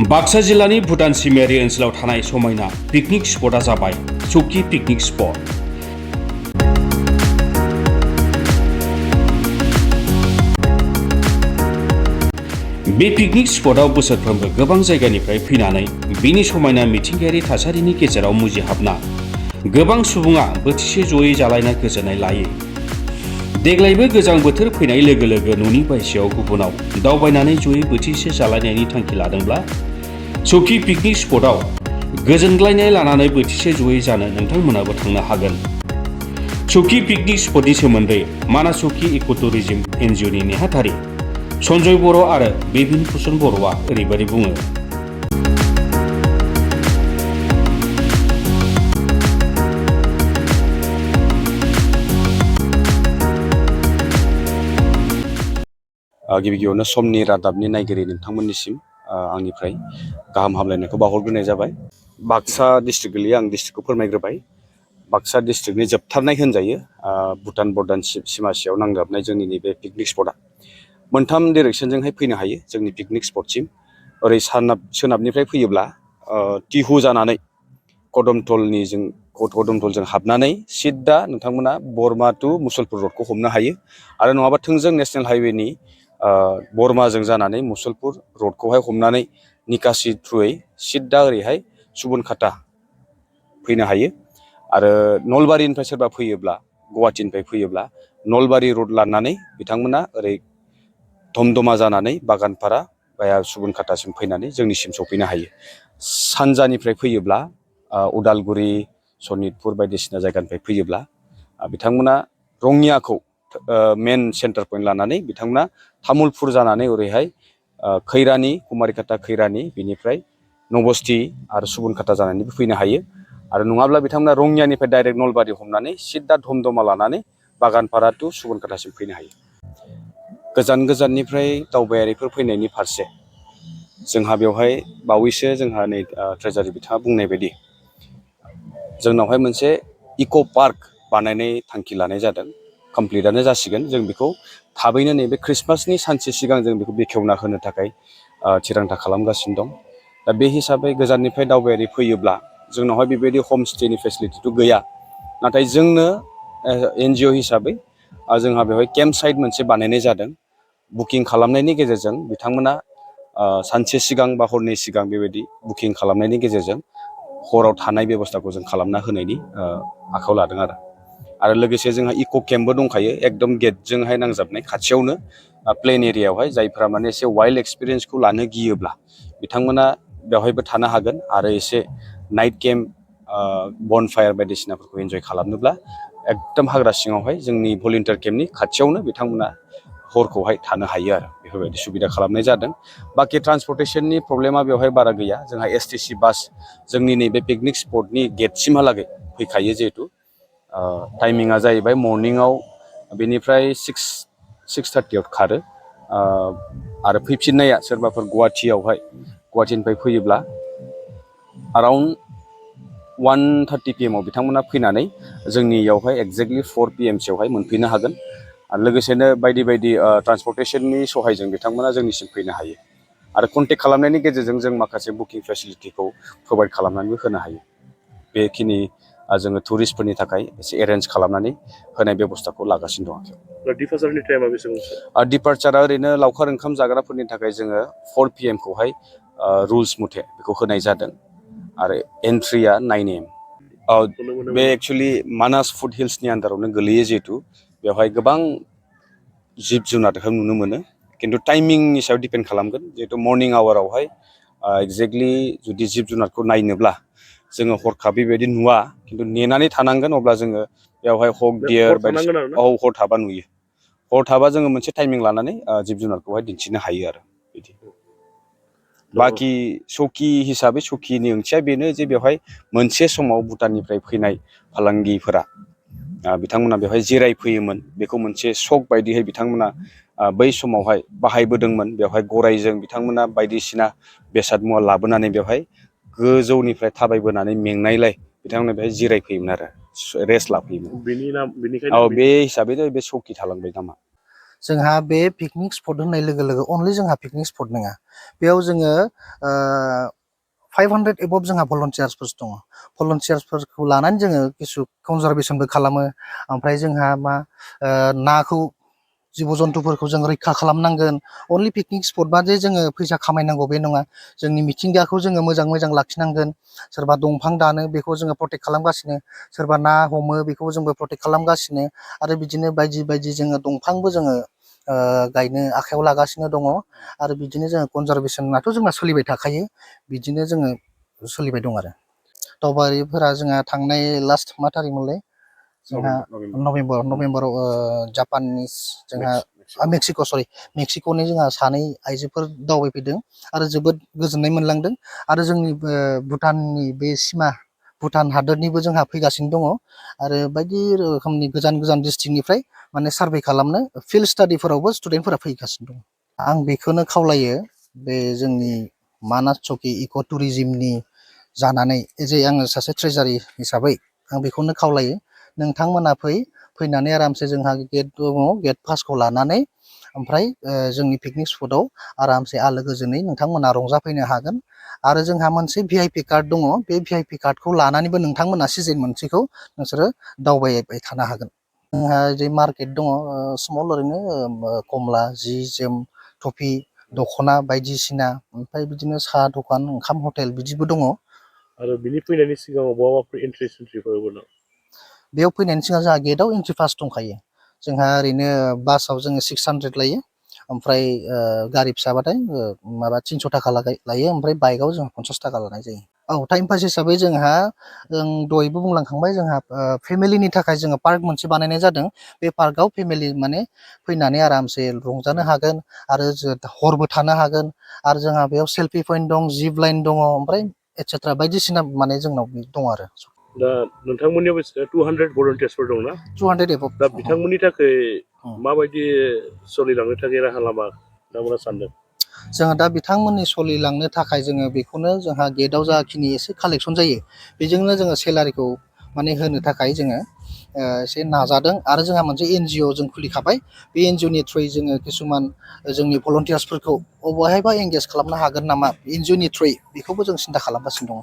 बाक्सा जिल्लानि भुटान सिमायारि ओनसोलाव थानाय समायना पिकनिक स्पटआ जाबाय चौकी पिकनिक स्पट। बे पिकनिक स्पटआव बोसोरफ्रोमबो गोबां जायगानिफ्राय फैनानै बिनि समायना मिथिंगायारि थासारिनि गेजेराव मुजिहाबना गोबां सुबुङा बोथिसे जयै जालायना गोजोननाय लायो। देग्लायबो गोजां बोथोर फैनाय लोगो लोगो न'नि बायजोआव गुबुनाव दावबायनानै जयै बोथिसे जालायनायनि थांखि लादोंब्ला चौकी पिकनिक स्पटआव गोजोनग्लायनाय लानानै बोथिसे जयै जानो नोंथांमोनाबो थांनो हागोन। चौकी पिकनिक स्पटनि सोमोन्दै मानास चौकी इक' टुरिज्म एनजिअ'नि नेहाथारि सन्जय बर' आरो बेबिन भुषण बर'आ ओरैबायदि बुङो। गिबियावनो समनि रादाबनि नायगिरि नोंथांमोननिसिम आंनिफ्राय गाहाम हामलायनायखौ बावहरग्रोनाय जाबाय। बाक्सा डिस्ट्रिक्ट गोलैयो, आं डिस्ट्रिक्टखौ फोरमायग्रोबाय। बाक्सा डिस्ट्रिक्टनि जोबथारनाय होनजायो भुटान बर्डार सिमासेयाव नांजाबनाय जोंनि नैबे पिकनिक स्पटआ मोनथाम डिरेक्सनजोंहाय फैनो हायो जोंनि पिकनिक स्पटसिम। ओरै सोनाबनिफ्राय फैयोब्ला टिहु जानानै कदमथलजों हाबनानै सिद्दा नोंथांमोना बरमा टु मुसलपुर रडखौ हमनो हायो, आरो नङाबा थोंजों नेसनेल हाइवेनि बरमाजों जानानै मुसलपुर रडखौहाय हमनानै निकासि थ्रुयै सिद्दा ओरैहाय सुबनखाता फैनो हायो। आरो नलबारिनिफ्राय सोरबा फैयोब्ला, गुवाहाटिनिफ्राय फैयोब्ला नलबारि रड लानानै बिथांमोना ओरै धमधमा जानानै बागानपारा बाया सुबनखातासिम फैनानै जोंनिसिम सफैनो हायो। सानजानिफ्राय फैयोब्ला उदालगुरि, सनितपुर बायदिसिना जायगानिफ्राय फैयोब्ला बिथांमोना रङियाखौ मेन सेन्टार पइन्ट लानानै बिथांमोना तामुलपुर जानानै ओरैहाय खैरानि, कुमारिखाता खैरानि, बिनिफ्राय नबस्थि आरो सुबनखाता जानानैबो फैनो हायो। आरो नङाब्ला बिथांमोना रङियानिफ्राय डाइरेक्ट नलबारि हमनानै सिद्दा धमधमा लानानै बागानपारा टु सुबनखातासिम फैनो हायो। गोजान गोजाननिफ्राय दावबायारिफोर फैनायनि फारसे जोंहा बेवहाय बावैसो जोंहा नै ट्रेजारि बिथाङा बुंनाय बायदि जोंनावहाय मोनसे इक' पार्क बानायनाय थांखि लानाय जादों। कमप्लिटआनो जासिगोन। जों बेखौ थाबैनो नैबे ख्रिस्टमासनि सानसे सिगां जों बेखौ बेखेवना होनो थाखाय थिरांथा खालामगासिनो दं। दा बे हिसाबै गोजाननिफ्राय दावबायारि फैयोब्ला जोंनावहाय बेबायदि हमस्टेनि फेसिलिटिथ' गैया, नाथाय जोंनो एनजिअ हिसाबै जोंहा बेवहाय केम्प साइट मोनसे बानायनाय जादों। बुकिं खालामनायनि गेजेरजों बिथांमोना सानसे सिगां बा हरनै सिगां बेबायदि बुकिं खालामनायनि गेजेरजों हराव थानाय बेब'स्थाखौ जों खालामना होनायनि आखायाव लादों। आरो लोगोसे जोंहा इक' केम्पबो दंखायो एकदम गेटजोंहाय नांजाबनाय खाथियावनो प्लेन एरियायावहाय। जायफ्रा माने एसे वाइल्ड एक्सपिरियेन्सखौ लानो गियोब्ला बिथांमोना बेवहायबो थानो हागोन, आरो एसे नाइट केम्प बनफायार बायदिसिनाफोरखौ एन्जय खालामनोब्ला एकदम हाग्रा सिङावहाय जोंनि भलिन्टियार केम्पनि खाथियावनो बिथांमोना हरखौहाय थानो हायो। आरो बेफोरबायदि सुबिदा खालामनाय जादों। बाखि ट्रान्सपर्टेसननि प्रब्लेमा बेवहाय बारा गैया। जोंहा STC बास जोंनि नैबे पिकनिक स्पटनि गेटसिमहालागै फैखायो। जिहेथु टाइमिंआ जाहैबाय मर्निंआव बेनिफ्राय 6:30 खारो, आरो फैफिननाया सोरबाफोर गुवाहाटिनिफ्राय फैयोब्ला अराउन्ड 1:30 PM बिथांमोना फैनानै जोंनियावहाय एक्जेक्टलि 4 PM सोआवहाय मोनफैनो हागोन। आरो लोगोसेनो बायदि बायदि ट्रान्सपर्टेसननि सहायजों बिथांमोना जोंनिसिम फैनो हायो। आरो कन्टेक्ट खालामनायनि गेजेरजों जों माखासे बुकिं फेसिलिटिखौ प्रभाइड खालामनानैबो होनो हायो। बेखिनि जोङो टुरिस्टफोरनि थाखाय एसे एरेन्ज खालामनानै होनाय बेब'स्थाखौ लागासिनो दं। डिपार्चारनि टाइमा बेसेबांसो? डिपार्चारा ओरैनो लावखार ओंखाम जाग्राफोरनि थाखाय जोङो 4 PM खौहाय रुल्स मथे बेखौ होनाय जादों। आरो एन्ट्रिया 9 AM। बे एक्सुवेलि मानास फुड हिल्सनि आन्दारावनो गोलैयो। जिहेतु बेवहाय गोबां जिब जुनारखौ नुनो मोनो, खिन्थु टाइमिंनि सायाव डिपेन्ड खालामगोन। जिहेतु मर्निं आवारावहाय एक्जेक्टलि जुदि जिब जुनारखौ नायनोब्ला जोङो हरखाबै बेबायदि नुवा, खिन्थु नेनानै थानांगोन। अब्ला जोङो बेवहाय हक डियार बायदिसिना हर थाबा नुयो। हर थाबा जोङो मोनसे टाइमिं लानानै जिब जुनारखौहाय दिन्थिनो हायो। आरो बिदि बाखि चौकी हिसाबै चौकीनि ओंथिया बेनो जे बेवहाय मोनसे समाव भुटाननिफ्राय फैनाय फालांगिफोरा बिथांमोना बेवहाय जिरायफैयोमोन। बेखौ मोनसे सक बायदियै बिथांमोना बै समावहाय बाहायबोदोंमोन। बेवहाय गरायजों बिथांमोना बायदिसिना बेसाद मुवा लाबोनानै बेवहाय गोजौनिफ्राय थाबायबोनानै मेंनायलाय बिथांमोना बेहाय जिरायफैयोमोन आरो रेस्ट लाफैयोमोन। बे हिसाबैनो बे चौकी थालांबाय नामा। जोंहा बे पिकनिक स्पट होननाय लोगो लोगो अनलि जोंहा पिकनिक स्पट नङा, बेयाव जोङो 500 एबभ जोंहा भलन्टियार्सफोर दङ। भलन्टियार्सफोरखौ लानानै जोङो किसु कनजारभेसनबो खालामो। ओमफ्राय जोंहा मा नाखौ जिब जन्थुफोरखौ जों रैखा खालामनांगोन। अनलि पिकनिक स्पट बा जे जोङो फैसा खामायनांगौ बे नङा, जोंनि मिथिंगाखौ जोङो मोजां लाखिनांगोन। सोरबा दंफां दानो बेखौ जोङो प्रटेक्ट खालामगासिनो, सोरबा ना हमो बेखौ जोंबो प्रटेक्ट खालामगासिनो, आरो बिदिनो बायदि जोङो दंफांबो जोङो गायनो आखायाव लागासिनो दङ। आरो बिदिनो जोङो कनजारभेसनाथ' जोंना सोलिबाय थाखायो, बिदिनो जोङो सोलिबाय दं। आरो दावबायारिफोरा जोंहा थांनाय लास्ट मा थारिखमोनलाय जोंहा नभेम्बराव जापानिस जोंहा मेक्सिक'नि जोंहा सानै आइजोफोर दावबायफैदों आरो जोबोद गोजोननाय मोनलांदों। आरो जोंनि भुटाननि बे सिमा भुटान हादोरनिबो जोंहा फैगासिनो दङ। आरो बायदि रोखोमनि गोजान डिस्ट्रिक्टनिफ्राय माने सार्भे खालामनो फिल्ड स्टाडिफोरावबो स्टुडेन्टफोरा फैगासिनो दं। आं बेखौनो खावलायो, बे जोंनि मानास चौकि इक' टुरिजिमनि जानानै जे आङो सासे ट्रेजारि हिसाबै आं बेखौनो खावलायो, नोंथांमोना फैनानै आरामसे जोंहा गेट दङ, गेट पासखौ लानानै ओमफ्राय जोंनि पिकनिक स्पटआव आरामसे आलो गोजोनै नोंथांमोना रंजाफैनो हागोन। आरो जोंहा मोनसे VIP कार्ड दङ, बे VIP कार्डखौ लानानैबो नोंथांमोना सिजन मोनसेखौ नोंसोरो दावबायबाय थानो हागोन। जोंहा जे मार्केट दङ स्मल, ओरैनो कमला, जि जोम, टफि, दख'ना बायदिसिना, ओमफ्राय बिदिनो साहा दखान, ओंखाम हटेल बिदिबो दङ। आरो बिनि फैनायनि सिगाङाव माबाफोर एन्ट्रिफोरबो दं? बेयाव फैनायनि सिगां जोंहा गेटआव एन्ट्रि पास दंखायो। जोंहा ओरैनो बासाव जोङो 600 लायो, ओमफ्राय गारि फिसाबाथाय माबा 300 थाखा लायो, ओमफ्राय बाइकआव जोंहा 50 थाखा लानाय जायो। औ, टाइम पास हिसाबै जोंहा दहायबो बुंलांखांबाय, जोंहा फेमिलिनि थाखाय जोङो पार्क मोनसे बानायनाय जादों। बे पार्कआव फेमिलि माने फैनानै आरामसे रंजानो हागोन आरो हरबो थानो हागोन। आरो जोंहा बेयाव सेल्फि पइन्ट दं, जिप लाइन दङ, ओमफ्राय एटसेट्रा बायदिसिना माने जोंनाव दं आरो। दा नोंथांमोननियाव 200 भलन्टियार्सफोर दंना? 200 एबभ। दा बिथांमोननि थाखाय माबायदि सोलिलांनो थाखाय राहा लामा नोंथांमोना सानदों? जोङो दा बिथांमोननि सोलिलांनो थाखाय जोङो बेखौनो, जोंहा गेटआव जाखिनि एसे कालेकसन जायो बेजोंनो जोङो सेलारिखौ माने होनो थाखाय जोङो एसे नाजादों। आरो जोंहा मोनसे NGO जों खुलिखाबाय, बे NGOनि थ्रुयै जोङो किसुमान जोंनि भलन्टियार्सफोरखौ बबेहायबा एंगेज खालामनो हागोन नामा NGOनि थ्रुयै, बेखौबो जों सिन्था खालामगासिनो दङ।